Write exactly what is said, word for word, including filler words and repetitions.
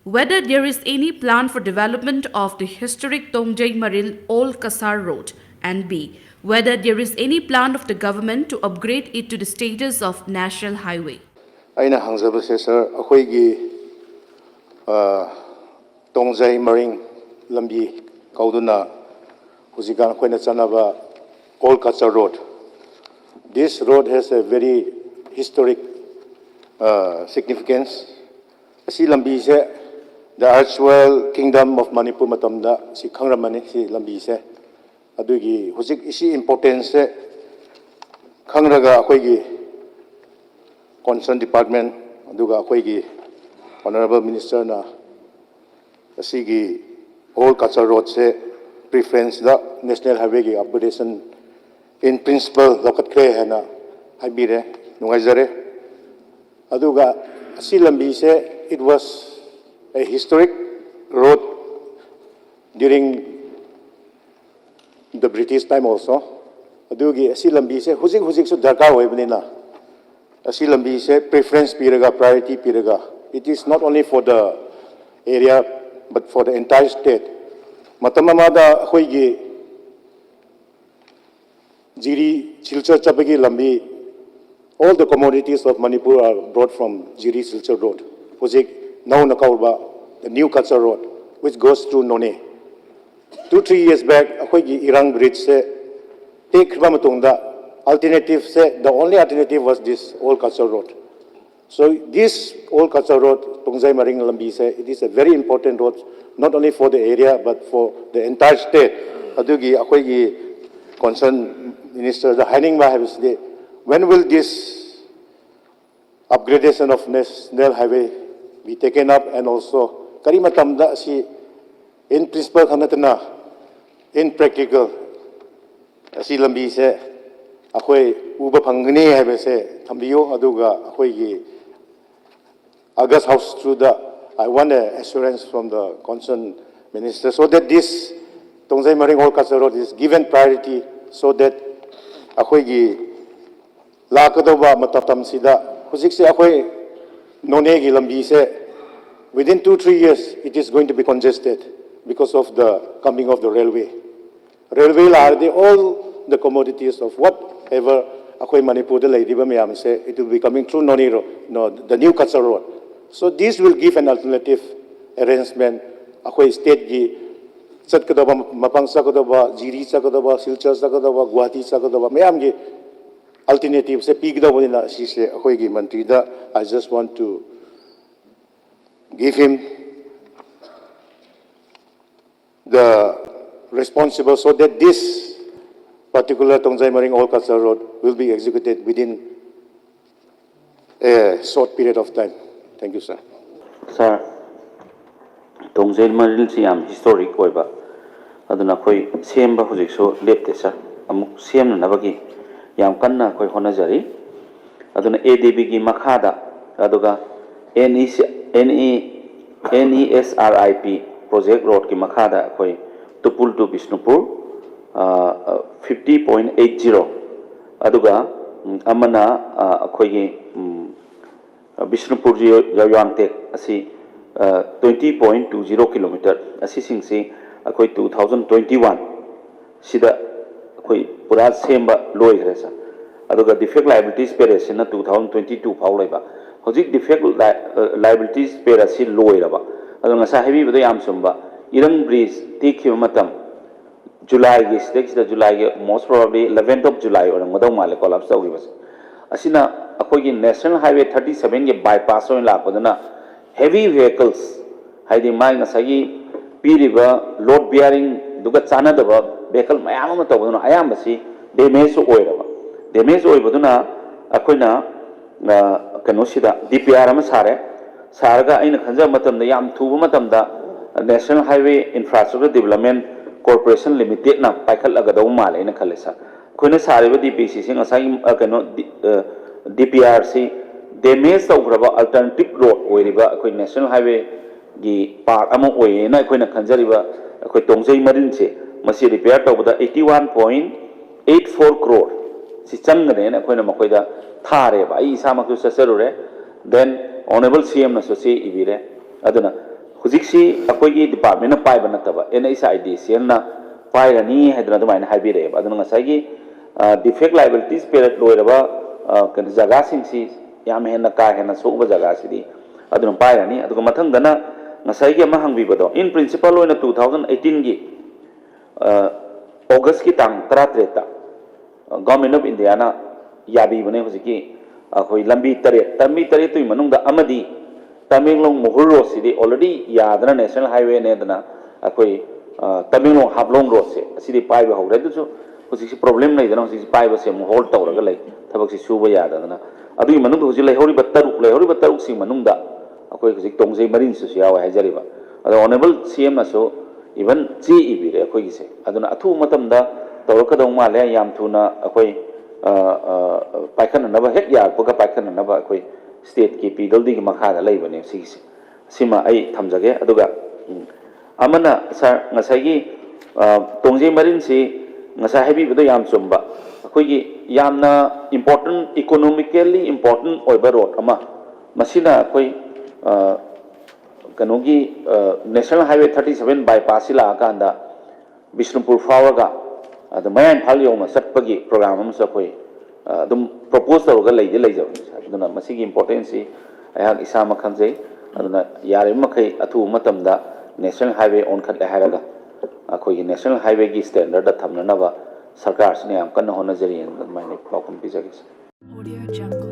Whether there is any plan for development of the historic Tongjai Maril Old Kasar Road, and B, whether there is any plan of the government to upgrade it to the status of national highway. ꯑꯩꯅ ꯍꯪꯖꯕꯁꯦ, ꯁꯥꯔ, ꯑꯩꯈꯣꯏꯒꯤ ꯇꯣꯡꯖꯩ ꯃꯔꯤꯡ ꯂꯝꯕꯤ ꯀꯧꯗꯨꯅ ꯍꯧꯖꯤꯛꯀꯥꯟ ꯑꯩꯈꯣꯏꯅ ꯆꯠꯅꯕ Old Cachar Road, this road has a very historic significance. ꯑꯁꯤ ꯂꯝꯕꯤꯁꯦ the erstwhile Kingdom of Manipur ꯃꯇꯝꯗ ꯁꯤ ꯈꯪꯔꯝꯃꯅꯤ, ꯁꯤ ꯂꯝꯕꯤꯁꯦ꯫ ꯑꯗꯨꯒꯤ ꯍꯧꯖꯤꯛ ꯁꯤ importanceꯁꯦ ꯈꯪꯔꯒ ꯑꯩꯈꯣꯏꯒꯤ concerned department ꯑꯗꯨꯒ ꯑꯩꯈꯣꯏꯒꯤ Honourable Ministerꯅ ꯑꯁꯤꯒꯤ Old Cachar Roadꯁꯦ preferenceꯗ national highwayꯒꯤ upgradation in principle ꯂꯧꯈꯠꯈ꯭ꯔꯦ ꯍꯥꯏꯅ ꯍꯥꯏꯕꯤꯔꯦ꯫ ꯅꯨꯡꯉꯥꯏꯖꯔꯦ꯫ ꯑꯗꯨꯒ ꯑꯁꯤ ꯂꯝꯕꯤꯁꯦ, it was a historic road during the British time also. ꯑꯗꯨꯒꯤ ꯑꯁꯤ ꯂꯝꯕꯤꯁꯦ ꯍꯧꯖꯤꯛ ꯍꯧꯖꯤꯛꯁꯨ ꯗꯔꯀꯥꯔ ꯑꯣꯏꯕꯅꯤꯅ ꯑꯁꯤ ꯂꯝꯕꯤꯁꯦ preference ꯄꯤꯔꯒ, priority ꯄꯤꯔꯒ, it is not only for the area but for the entire state. ꯃꯇꯝ ꯑꯃꯗ ꯑꯩꯈꯣꯏꯒꯤ ꯖꯤꯔꯤ ꯁꯤꯜꯆꯔ ꯆꯠꯄꯒꯤ ꯂꯝꯕꯤ, all the commodities of Manipur are brought from Jiri Silchar road. ꯍꯧꯖꯤꯛ ꯅꯧꯅ ꯀꯧꯔꯕ the New Cachar Road, which goes through Noney. Two three years back ꯑꯩꯈꯣꯏꯒꯤ ꯏꯔꯥꯡ bridgeꯁꯦ ꯇꯦꯛꯈ꯭ꯔꯕ ꯃꯇꯨꯡꯗ alternativeꯁꯦ, the only alternative was this Old Cachar Road. So this Old Cachar Road, ꯇꯣꯡꯖꯩ ꯃꯔꯤꯡ ꯂꯝꯕꯤꯁꯦ, it is a very important road, not only for the area but for the entire state. ꯑꯗꯨꯒꯤ ꯑꯩꯈꯣꯏꯒꯤ concerned ministerꯗ ꯍꯥꯏꯅꯤꯡꯕ ꯍꯥꯏꯕꯁꯤꯗꯤ, when will this upgradation of national highway be taken up, and also ꯀꯔꯤ ꯃꯇꯝꯗ ꯑꯁꯤ in principle ꯈꯛ ꯅꯠꯇꯅ in practical ꯑꯁꯤ ꯂꯝꯕꯤꯁꯦ ꯑꯩꯈꯣꯏ ꯎꯕ ꯐꯪꯒꯅꯤ ꯍꯥꯏꯕꯁꯦ ꯊꯝꯕꯤꯌꯨ꯫ ꯑꯗꯨꯒ ꯑꯩꯈꯣꯏꯒꯤ August House through the, I want a assurance from the concerned minister so that this ꯇꯣꯡꯖꯩ ꯃꯔꯤꯡ Old Cachar Road is given priority so that ꯑꯩꯈꯣꯏꯒꯤ ꯂꯥꯛꯀꯗꯧꯕ ꯃꯇꯝꯁꯤꯗ ꯍꯧꯖꯤꯛꯁꯦ ꯑꯩꯈꯣꯏ ꯅꯣꯅꯦꯒꯤ ꯂꯝꯕꯤꯁꯦ Within two, three years, it is going to be congested because of the coming of the railway. Railway ꯂꯥꯛꯑꯗꯤ all the commodities of whatever ꯑꯩꯈꯣꯏ ꯃꯅꯤꯄꯨꯔꯗ ꯂꯩꯔꯤꯕ ꯃꯌꯥꯝꯁꯦ, it will be coming through Noney Road, no, the new Cachar Road. So this will give an alternative arrangement. ꯑꯩꯈꯣꯏ stateꯀꯤ ꯆꯠꯀꯗꯕ, ꯃꯄꯥꯟ ꯆꯠꯀꯗꯕ, ꯖꯤꯔꯤ ꯆꯠꯀꯗꯕ, ꯁꯤꯜꯆꯔ ꯆꯠꯀꯗꯕ, ꯒꯨꯋꯥꯍꯥꯇꯤ ꯆꯠꯀꯗꯕ ꯃꯌꯥꯝꯒꯤ alternativeꯁꯦ ꯄꯤꯒꯗꯧꯕꯅꯤꯅ, ꯁꯤꯁꯦ ꯑꯩꯈꯣꯏꯒꯤ ꯃꯟꯇ꯭ꯔꯤꯗ I just want to give him the responsible so that this particular Tongjai Maring Old Cachar Road will be executed within a short period of time. Thank you, sir. Sir, ꯇꯣꯡꯖꯩ ꯃꯔꯤꯜꯁꯤ ꯌꯥꯝ historic ꯑꯣꯏꯕ, ꯑꯗꯨꯅ ꯑꯩꯈꯣꯏ ꯁꯦꯝꯕ ꯍꯧꯖꯤꯛꯁꯨ ꯂꯦꯞꯇꯦ sir꯫ ꯑꯃꯨꯛ ꯁꯦꯝꯅꯅꯕꯒꯤ ꯌꯥꯝ ꯀꯟꯅ ꯑꯩꯈꯣꯏ ꯍꯣꯠꯅꯖꯔꯤ꯫ ꯑꯗꯨꯅ ADBꯒꯤ ꯃꯈꯥꯗ, ꯑꯗꯨꯒ NEC, NE, NESRIP project roadꯀꯤ ꯃꯈꯥꯗ ꯑꯩꯈꯣꯏ ꯇꯨꯄꯨꯜ to Bishnupur, fifty point eight zero, ꯑꯗꯨꯒ ꯎꯝ, ꯑꯃꯅ ꯑ, ꯑꯩꯈꯣꯏꯒꯤ ꯎꯝ, ꯕꯤꯁꯅꯨꯄꯨꯔ ꯌꯥ- ꯌꯥꯡꯇꯦꯛ ꯑꯁꯤ twenty point two zero kilometer, ꯑꯁꯤꯁꯤꯡꯁꯤ ꯑꯩꯈꯣꯏ two thousand twenty one ꯁꯤꯗ ꯑꯩꯈꯣꯏ ꯄꯨꯔꯥ ꯁꯦꯝꯕ ꯂꯣꯏꯈ꯭ꯔꯦ sir꯫ ꯑꯗꯨꯒ defect liabilities periodꯁꯤꯅ two thousand twenty two ꯐꯥꯎ ꯂꯩꯕ꯫ ꯍꯧꯖꯤꯛ defect li- liabilities period ꯑꯁꯤ ꯂꯣꯏꯔꯕ꯫ ꯑꯗꯣ ꯉꯁꯥꯏ ꯍꯥꯏꯕꯤꯕꯗ ꯌꯥꯝ ꯆꯨꯝꯕ, ꯏꯔꯪ bridge ꯇꯦꯛꯈꯤꯕ ꯃꯇꯝ, Julyꯒꯤ, ꯁꯤꯗꯩꯁꯤꯗ Julyꯒꯤ most probably eleventh of July ꯑꯣꯏꯔꯝꯒꯗꯧ ꯃꯥꯜꯂꯦ collapse ꯇꯧꯈꯤꯕꯁꯦ꯫ ꯑꯁꯤꯅ ꯑꯩꯈꯣꯏꯒꯤ National Highway thirty sevenꯒꯤ bypass ꯑꯣꯏꯅ ꯂꯥꯛꯄꯗꯨꯅ heavy vehicles, ꯍꯥꯏꯗꯤ ꯃꯥꯒꯤ ꯉꯁꯥꯏꯒꯤ ꯄꯤꯔꯤꯕ load bearingꯗꯨꯒ ꯆꯥꯟꯅꯗꯕ vehicle ꯃꯌꯥꯝ ꯑꯃ ꯇꯧꯕꯗꯨꯅ ꯑꯌꯥꯝꯕꯁꯤ damage ꯑꯣꯏꯔꯕ꯫ Damage ꯑꯣꯏꯕꯗꯨꯅ ꯑꯩꯈꯣꯏꯅ ꯑ, ꯀꯩꯅꯣꯁꯤꯗ DPR ꯑꯃ ꯁꯥꯔꯦ꯫ ꯁꯥꯔꯒ ꯑꯩꯅ ꯈꯟꯖꯕ ꯃꯇꯝꯗ ꯌꯥꯝ ꯊꯨꯕ ꯃꯇꯝꯗ National Highway Infrastructure Development Corporation Limitedꯅ ꯄꯥꯏꯈꯠꯂꯒꯗꯧꯕ ꯃꯥꯜꯂꯦ ꯑꯩꯅ ꯈꯜꯂꯦ sir꯫ ꯑꯩꯈꯣꯏꯅ ꯁꯥꯔꯤꯕ DPCꯁꯤ ꯉꯁꯥꯏꯒꯤ ꯑ, ꯀꯩꯅꯣ ꯗꯤ- ꯑ, DPRꯁꯤ damage ꯇꯧꯈ꯭ꯔꯕ alternative road ꯑꯣꯏꯔꯤꯕ ꯑꯩꯈꯣꯏ National Highwayꯒꯤ part ꯑꯃ ꯑꯣꯏꯌꯦꯅ ꯑꯩꯈꯣꯏꯅ ꯈꯟꯖꯔꯤꯕ ꯑꯩꯈꯣꯏ ꯇꯣꯡꯖꯩ ꯃꯔꯤꯜꯁꯦ, ꯃꯁꯤ repair ꯇꯧꯕꯗ eighty one point eight four crore ꯁꯤ ꯆꯪꯒꯅꯦꯅ ꯑꯩꯈꯣꯏꯅ ꯃꯈꯣꯏꯗ ꯊꯥꯔꯦꯕ꯫ ꯑꯩ ꯏꯁꯥꯃꯛꯁꯨ ꯆꯠꯆꯔꯨꯔꯦ, then Honourable CMꯅꯁꯨ ꯆꯦ ꯏꯕꯤꯔꯦ꯫ ꯑꯗꯨꯅ ꯍꯧꯖꯤꯛꯁꯤ ꯑꯩꯈꯣꯏꯒꯤ ꯗꯤꯄꯥꯔꯠꯃꯦꯟꯅ ꯄꯥꯏꯕ ꯅꯠꯇꯕ, ꯑꯦꯟ ꯑꯩꯆ ꯑꯥꯏ ꯗꯤ ꯁꯤ ꯑꯦꯜꯅ ꯄꯥꯏꯔꯅꯤ ꯍꯥꯏꯗꯅ ꯑꯗꯨꯃꯥꯏꯅ ꯍꯥꯏꯕꯤꯔꯛꯑꯦꯕ꯫ ꯑꯗꯨꯅ ꯉꯁꯥꯏꯒꯤ ꯗꯤꯐꯦꯛ ꯂꯥꯏꯕꯤꯂꯤꯇꯤꯁ ꯄꯦꯔꯠ ꯂꯣꯏꯔꯕ ꯑ, ꯀꯩꯅꯣ ꯖꯒꯥꯁꯤꯡꯁꯤ, ꯌꯥꯝ ꯍꯦꯟꯅ ꯀꯥ ꯍꯦꯟꯅ ꯁꯣꯛꯎꯕ ꯖꯒꯥꯁꯤꯗꯤ ꯑꯗꯨꯅ ꯄꯥꯏꯔꯅꯤ꯫ ꯑꯗꯨꯒ ꯃꯊꯪꯗꯅ ꯉꯁꯥꯏꯒꯤ ꯑꯃ ꯍꯪꯕꯤꯕꯗꯣ, in principle ꯑꯣꯏꯅ two thousand eighteenꯒꯤ ꯑꯣꯒꯁꯀꯤ ꯇꯥꯡ ꯇꯔꯥꯇꯔꯦꯠꯇ Government of Indiaꯅ ꯌꯥꯕꯤꯕꯅꯦ ꯍꯧꯖꯤꯛꯀꯤ ꯑꯩꯈꯣꯏ ꯂꯝꯕꯤ ꯇꯔꯦꯠ, ꯂꯝꯕꯤ ꯇꯔꯦꯠꯇꯨꯒꯤ ꯃꯅꯨꯡꯗ ꯑꯃꯗꯤ ꯇꯃꯦꯡꯂꯣꯡ ꯃꯍꯨꯔ ꯔꯣꯗꯁꯤꯗꯤ already ꯌꯥꯗꯅ ꯅꯦꯁꯅꯦꯜ ꯍꯥꯏꯋꯦꯅꯦꯗꯅ ꯑꯩꯈꯣꯏ, ꯑ, ꯇꯃꯦꯡꯂꯣꯡ ꯍꯥꯐꯂꯣꯡ ꯔꯣꯗꯁꯦ ꯑꯁꯤꯗꯤ ꯄꯥꯏꯕ ꯍꯧꯔꯦ꯫ ꯑꯗꯨꯁꯨ ꯍꯧꯖꯤꯛꯁꯤ ꯄ꯭ꯔꯣꯕ꯭ꯂꯦꯝ ꯂꯩꯗꯅ ꯍꯧꯖꯤꯛꯁꯤ ꯄꯥꯏꯕꯁꯦ ꯑꯃꯨꯛ ꯍꯣꯜ ꯇꯧꯔꯒ ꯂꯩ, ꯊꯕꯛꯁꯤ ꯁꯨꯕ ꯌꯥꯗꯗꯅ꯫ ꯑꯗꯨꯒꯤ ꯃꯅꯨꯡꯗ ꯍꯧꯖꯤꯛ ꯂꯩꯍꯧꯔꯤꯕ ꯇꯔꯨꯛ, ꯂꯩꯍꯧꯔꯤꯕ ꯇꯔꯨꯛꯁꯤꯒꯤ ꯃꯅꯨꯡꯗ ꯑꯩꯈꯣꯏ ꯍꯧꯖꯤꯛ ꯇꯣꯡꯖꯩ ꯃꯔꯤꯟꯁꯤꯁꯨ ꯌꯥꯎꯋꯦ ꯍꯥꯏꯖꯔꯤꯕ꯫ ꯑꯗꯣ ꯑꯣꯅꯦꯕꯜ ꯁꯤ ꯑꯦꯝꯅꯁꯨ ꯏꯚꯟ ꯆꯦ ꯏꯕꯤꯔꯦ ꯑꯩꯈꯣꯏꯒꯤꯁꯦ꯫ ꯑꯗꯨꯅ ꯑꯊꯨꯕ ꯃꯇꯝꯗ ꯇꯧꯔꯛꯀꯗꯧ ꯃꯥꯜꯂꯦ, ꯌꯥꯝ ꯊꯨꯅ ꯑꯩꯈꯣꯏ, ꯑ, ꯑ, ꯄꯥꯏꯈꯠꯅꯅꯕ, ꯍꯦꯛ ꯌꯥꯔꯛꯄꯒ ꯄꯥꯏꯈꯠꯅꯅꯕ ꯑꯩꯈꯣꯏ ꯁ꯭ꯇꯦꯠꯀꯤ ꯄꯤ ꯗꯕꯜꯌꯨ ꯗꯤꯒꯤ ꯃꯈꯥꯗ ꯂꯩꯕꯅꯦ ꯁꯤꯒꯤꯁꯦ꯫ ꯁꯤꯃ ꯑꯩ ꯊꯝꯖꯒꯦ꯫ ꯑꯗꯨꯒ, ꯎꯝ, ꯑꯃꯅ ꯁꯥꯔ, ꯉꯁꯥꯏꯒꯤ, ꯑ, ꯇꯣꯡꯖꯩ ꯃꯔꯤꯟꯁꯤ ꯉꯁꯥꯏ ꯍꯥꯏꯕꯤꯕꯗꯣ ꯌꯥꯝ ꯆꯨꯝꯕ꯫ ꯑꯩꯈꯣꯏꯒꯤ ꯌꯥꯝꯅ important, economically important ꯑꯣꯏꯕ ꯔꯣꯗ ꯑꯃ, ꯃꯁꯤꯅ ꯑꯩꯈꯣꯏ, ꯑ, ꯀꯩꯅꯣꯒꯤ, ꯑ, National Highway thirty seven bypassꯁꯤ ꯂꯥꯛꯑꯀꯥꯟꯗ ꯕꯤꯁꯅꯨꯄꯨꯔ ꯐꯥꯎꯔꯒ ꯑꯗꯨ ꯃꯌꯥꯏ ꯏꯝꯐꯥꯜ ꯌꯧꯅ ꯆꯠꯄꯒꯤ ꯄ꯭ꯔꯣꯒ꯭ꯔꯥꯝ ꯑꯃꯁꯨ ꯑꯩꯈꯣꯏ, ꯑ, ꯑꯗꯨꯝ ꯄ꯭ꯔꯣꯄꯣꯖ ꯇꯧꯔꯒ ꯂꯩꯗꯤ ꯂꯩꯖꯕꯅꯤ ꯁꯥꯔ꯫ ꯑꯗꯨꯅ ꯃꯁꯤꯒꯤ ꯏꯝꯄꯣꯔꯇꯦꯟꯁꯁꯤ ꯑꯩꯍꯥꯛ ꯏꯁꯥꯃꯛ ꯈꯪꯖꯩ꯫ ꯑꯗꯨꯅ ꯌꯥꯔꯤꯕ ꯃꯈꯩ ꯑꯊꯨꯕ ꯃꯇꯝꯗ ꯅꯦꯁꯅꯦꯜ ꯍꯥꯏꯋꯦ ꯑꯣꯟꯈꯠꯂꯦ ꯍꯥꯏꯔꯒ ꯑꯩꯈꯣꯏꯒꯤ ꯅꯦꯁꯅꯦꯜ ꯍꯥꯏꯋꯦꯒꯤ ꯁ꯭ꯇꯦꯟꯗꯔꯗ ꯊꯝꯅꯅꯕ ꯁꯔꯀꯥꯔꯁꯤꯅ ꯌꯥꯝ ꯀꯟꯅ ꯍꯣꯠꯅꯖꯔꯤ ꯍꯥꯏꯅ ꯑꯗꯨꯃꯥꯏꯅ ꯄꯥꯎꯈꯨꯝ ꯄꯤꯖꯒꯦ ꯁꯥꯔ꯫ Audio Jungle.